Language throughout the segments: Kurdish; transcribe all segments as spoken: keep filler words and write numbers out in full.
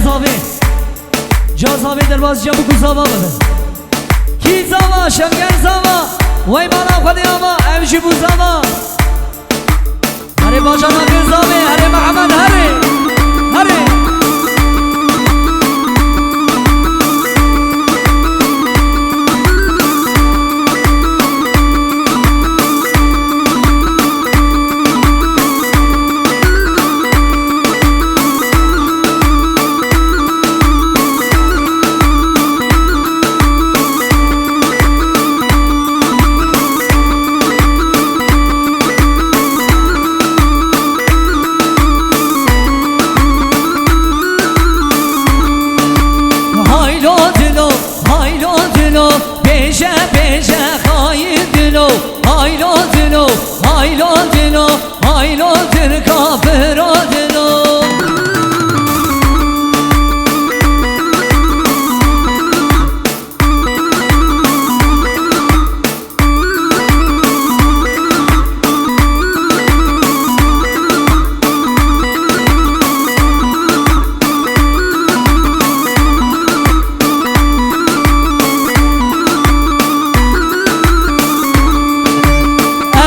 Zavê. Ca zavê derbas ca bû ku zava bibe. Kî zava, Şevger zava. Wey mala xwe dê ava, ev jî bû zava. Herê bajana kê zavê, herê Mihemed, herê. Herê. Haylo dilo, haylo dilo, bêje bêje xayîn dilo. Haylo dilo, haylo dilo, haylo dir kafiro dilo.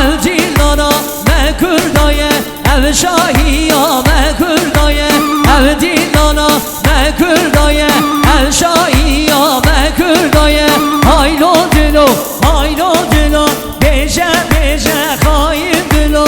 Ev dîlana me Kurda ye, ev şahiya me Kurda ye, ev dîlana me Kurda ye, ev şahiya me Kurda ye. Haylo dilo, haylo dilo, bêje bêje xayîn dilo.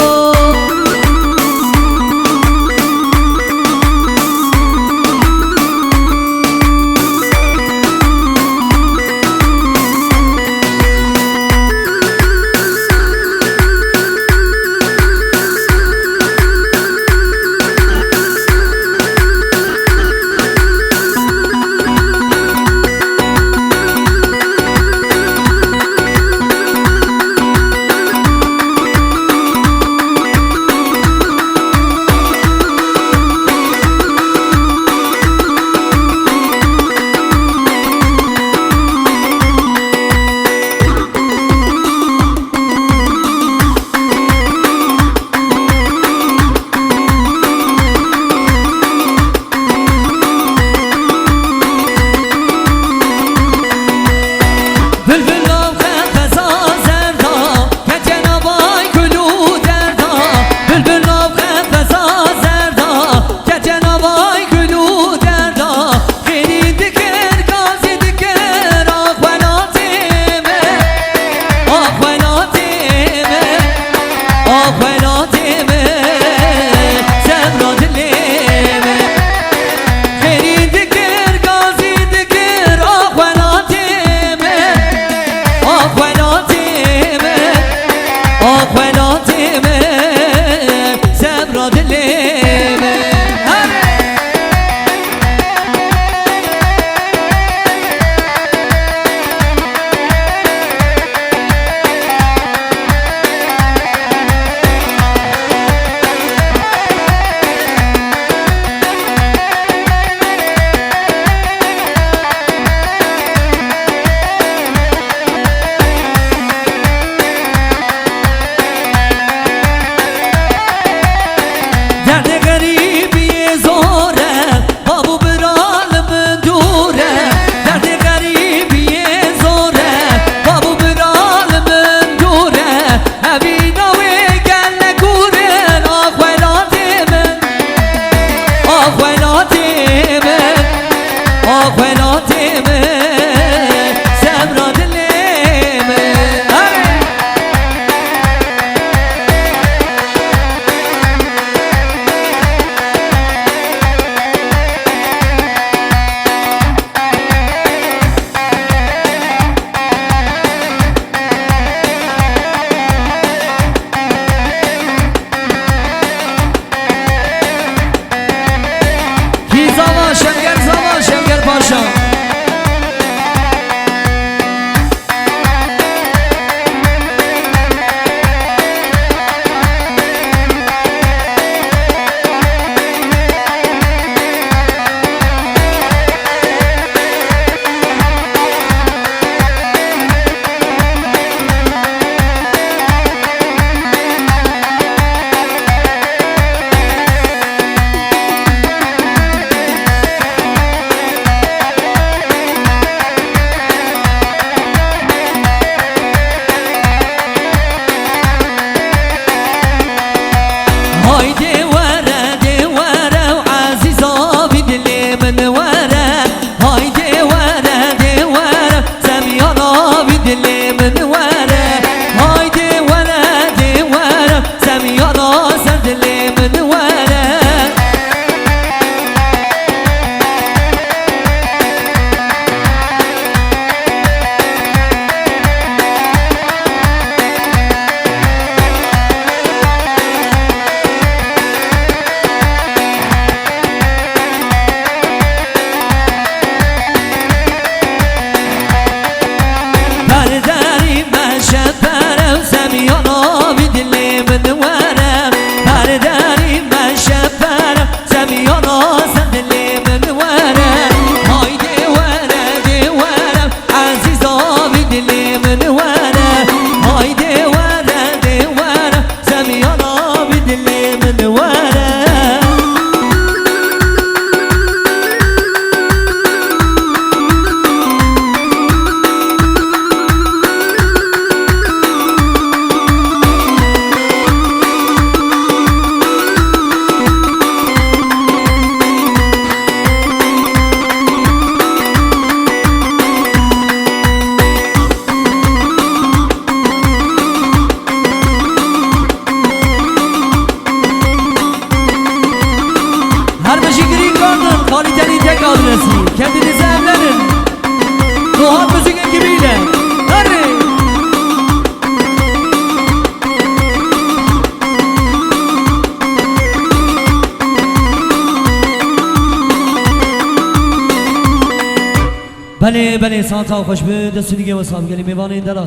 Belê, belê, saeta xweş be, dest û nigê we sax, gelî mêvanên dela.